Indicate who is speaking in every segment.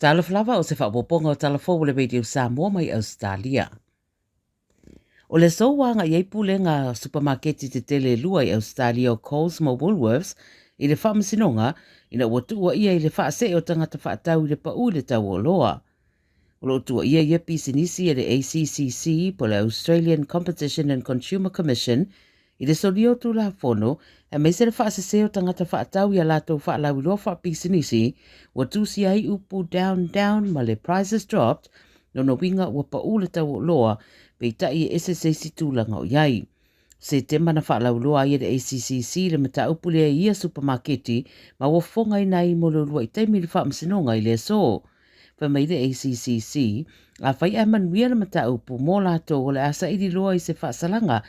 Speaker 1: Talofa lava o se faaopoopoga o tala fou o le Radio Samoa mai Ausetalia. O le aso ua agai ai pulega supamaketi tetele e lua i Ausetalia o Coles ma Woolworths i le faamasinoga ina ua tuuaia i le faasee o tagata faatau i le pau i le tau o oloa. O lo o tuuaia ia pisinisi e le ACCC po o le Australian Competition and Consumer Commission i le solia o Tulafono aemaise le faasese o tagata faatau i a latou faalauiloa faapisinisi ua tusia ai upu down down ma le prices dropped, lona uiga ua pau le tau o oloa, peitai e ese se isi tulaga o i ai. Setema na faalauiloa ai e le ACCC le mataupu lea i ia supamaketi ma ua fofogaina ai mo le uluai taimi i le faamasinoga i le aso. Fai mai le ACCC, afai ae manuia le mataupu mo latou o le a saili loa i se faasalaga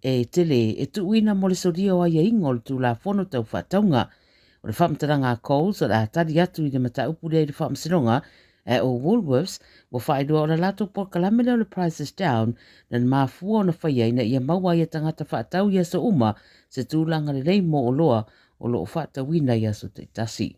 Speaker 1: e tele e tuuina mo le solia o aiaiga o le Tulafono Tau Faatauga. O le faamatalaga a Coles o le a tali atu i le mataupu lea i le faamasinoga, ae o Woolworths ua faailoa o le latou polokalame lea o le Prices Down na mafua ona faia ina ia maua ai e tagata faatau i aso uma se tulaga lelei mo oloa o lo o faatauina i aso taitasi.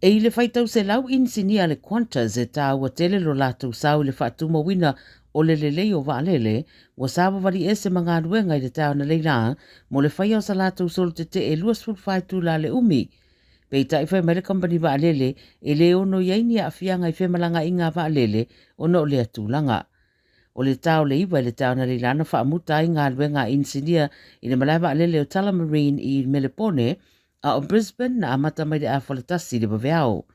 Speaker 1: E i le faitau selau inisinia a le Qantas e tāua tele lo latou sao i le faatumauina o le lelei o vaalele, ua savavali ese ma galuega i le taeao analeila lā mo le faia o sa latou solo tetee 24 itula le umi. Peitai fai mai le kamupani vaalele e le ono i ai ni aafiaga i femalagaaiga a vaalele ona o lea tulaga. O le ta o le 9 i le taeao analeila na faamuta ai galuega a inisinia i le malae vaalele o Tullamarine i Melepone, a o Brisbane na amata mai le afa o le 1 i le vaveao.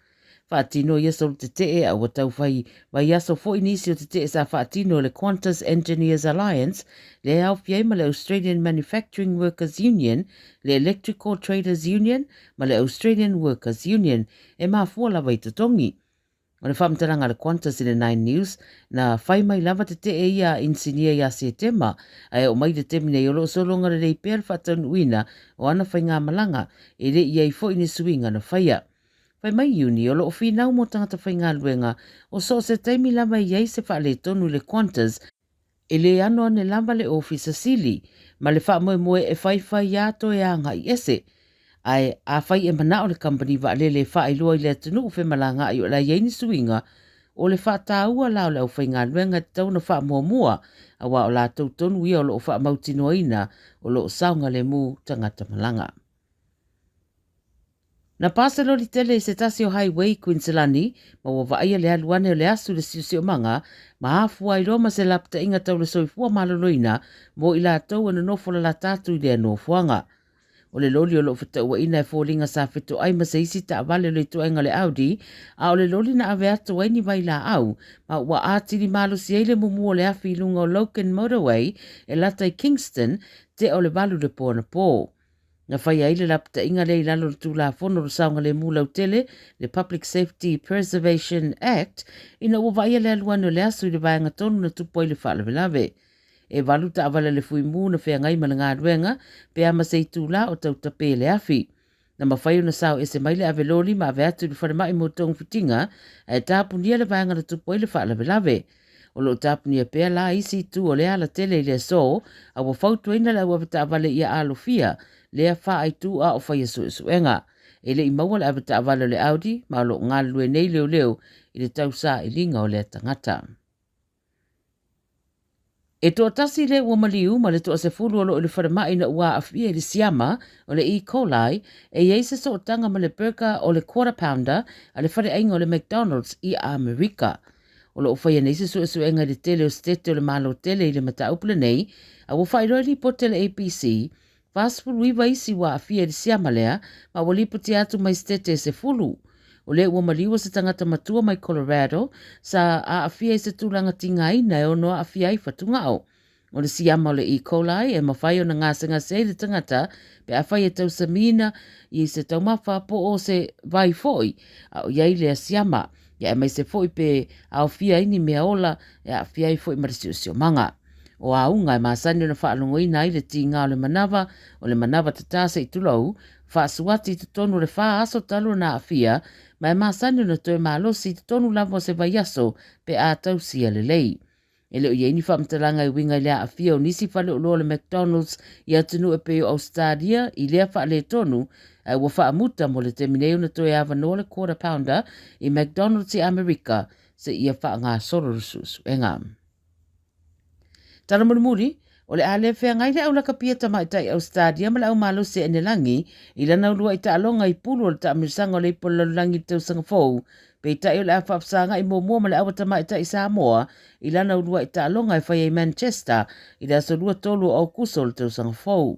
Speaker 1: Faatino ia solo tetee a ua tau fai vaiaso foi nisi o tetee sa faatino e le Qantas Engineers Alliance, lea e aofia ai ma le Australian Manufacturing Workers Union, le Electrical Traders Union ma le Australian Workers Union, e mafua lava i totogi. O le faamatalaga a le Qantas i le Nine News, na fai mai lava tetee ia a inisinia ia Setema, ae oo mai i le taimi nei o lo o sologa lelei pea le faataunuuina o ana faigamalaga, e le i i ai foi ni suiga na faia. Fai mai Iuni, o lo o finau mo tagata faigaluega, o so o se taimi lava e i ai se faaletonu i le Qantas, E le ano ane lava le Ofisa Sili ma le faamoemoe e faifai a toe agai ese. Ae afai e manao le kamupani vaalele e faailoa i le atunuu femalagaai o le a i ai ni suiga, o le faataua la o le aufaigaluega e tatau ona faamuamua, aua o latou tonu ia o lo o faamautinoaina o lo o saogalemu tagata malaga. Na pā se loli tele i se tasi o highway i Kuiniselani ma ua vaaia le alu ane o le asu i le siosiomaga ma afua ai loa ma se lapataiga tau le soifua maloloina mo i latou e nonofo lalata atu i lea nofoaga. O le loli o lo o fetauaina e foliga sa fetoai ma se isi taavale o le ituaiga o le Audi, a o le loli na ave atu ai ni vailaau ma ua atili malosi ai le mumu o le afi i luga o Logan Motorway e lata i Kingston, tea o le 8 i le po anapo. Na faia ai le lapataiga lea i lalo o le Tulafono o le Saogalemu Lautele, le Public Safety Preservation Act, ina ua vaaia le alu ane o le aso i le vaega tonu na tupu ai le faalavelave. E valu taavale a le Fuimu na feagai ma le galuega pe a ma se itula o tau tape le afi. Na mafai ona sao ese mai le ave loli ma ave atu i le falemai mo togafitiga ae tapunia le vaega na tupu ai le faalavelave. O lo o tapunia pea la isi itu o le alatele i le aso, a ua fautuaina le au avetaavale ia alofia lea faaitu a o faia suesuega. E le i maua le avetaavale o le Audi ma o lo o galulue nei leoleo i le tausailiga o lea tagata. E toatasi le ua maliu ma le toasefulu o lo o i le falemai ina ua aafia i le siama o le E. coli e i ai se sootaga ma le burger o le Quarter Pounder a le faleaiga o le McDonald's i Amerika. O lo o faia nei se suesuega i le tele o setete o le Malo tele i le mataupu lenei, a ua faailoa i lipoti a le ABC, 49 isi ua aafia i le siama lea, ma ua lipotia atu mai setete e 10. O lea ua maliua se tagata matua mai Colorado sa aafia i se tulaga tigaina e ono aafia ai fatugao. O le siama o le E. coli e mafai ona gasegase ai le tagata pe afai e tausamiina i se taumafa po o se vai foi a o i ai lea siama, ia aemaise foi pe aofia ai ni mea ola e aafia ai foi ma le siosiomaga. O auga e masani ona faalogoina ai le tiga o le manava, o le manava tatā se i tulou, faasuati i totonu o le 4 aso talu ona aafia, ma e masani ona toe malosi i totonu lava o se vaiaso pe a tausia lelei. E le o i ai ni faamatalaga e uiga i le aafia o nisi faleoloa o le McDonald's i atunuu e pei o Ausetalia i lea faaletonu, Ae ua faamuta mo le taimi nei ona toe avanoa le Quarter Pounder i McDonald's i Amerika seia faagasolo le suesuega. Tala mulimuli, o le a le feagai le au lakapia tamaitai Ausetalia ma le au malosi a Enelagi i lana uluai taaloga i pulu o le taamilosaga o le Ipu o le Lalolagi i le tausaga fou, peitai o le a faafesagai muamua ma le aua tamaitai Samoa i lana uluai taaloga e faia i Manchester i le aso 23 o Aokuso o le tausaga fou.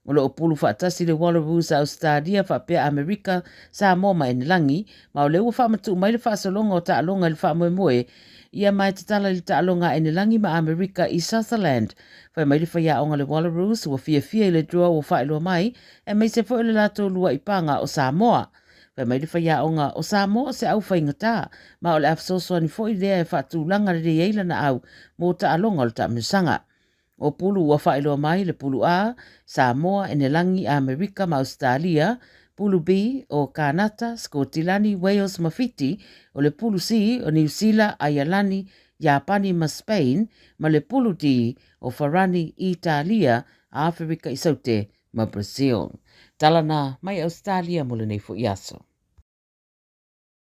Speaker 1: O lo o pulu faatasi le Wallaroos a Ausetalia faapea Amerika, Samoa ma Enelagi, ma o lea ua faamatuu mai le faasologa o taaloga i le faamoemoe ia ma e tatala i le taaloga a Enelagi ma Amerika i Sutherland. Fai mai le faiaoga a le Wallaroos ua fiafia i le draw ua faailoa mai, aemaise foi o le latou lua'i paga o Samoa. Fai mai le faiaoga o Samoa o se au faigata, ma o le a fesoasoani foi lea e faatulaga lelei ai lana au mo taaloga o le taamilosaga. O pulu ua faailoa mai le Pulu A, Samoa, Enelagi, Amerika ma Ausetalia, Pulu B, o Kanata, Skotilani, Wales ma Fiti, o le Pulu C, o Niu Sila, Aialani, Iapani ma Spain, ma le Pulu D, o Farani, Italia, Aferika i Saute ma Brazil. Tala na mai Ausetalia mo lenei foi aso.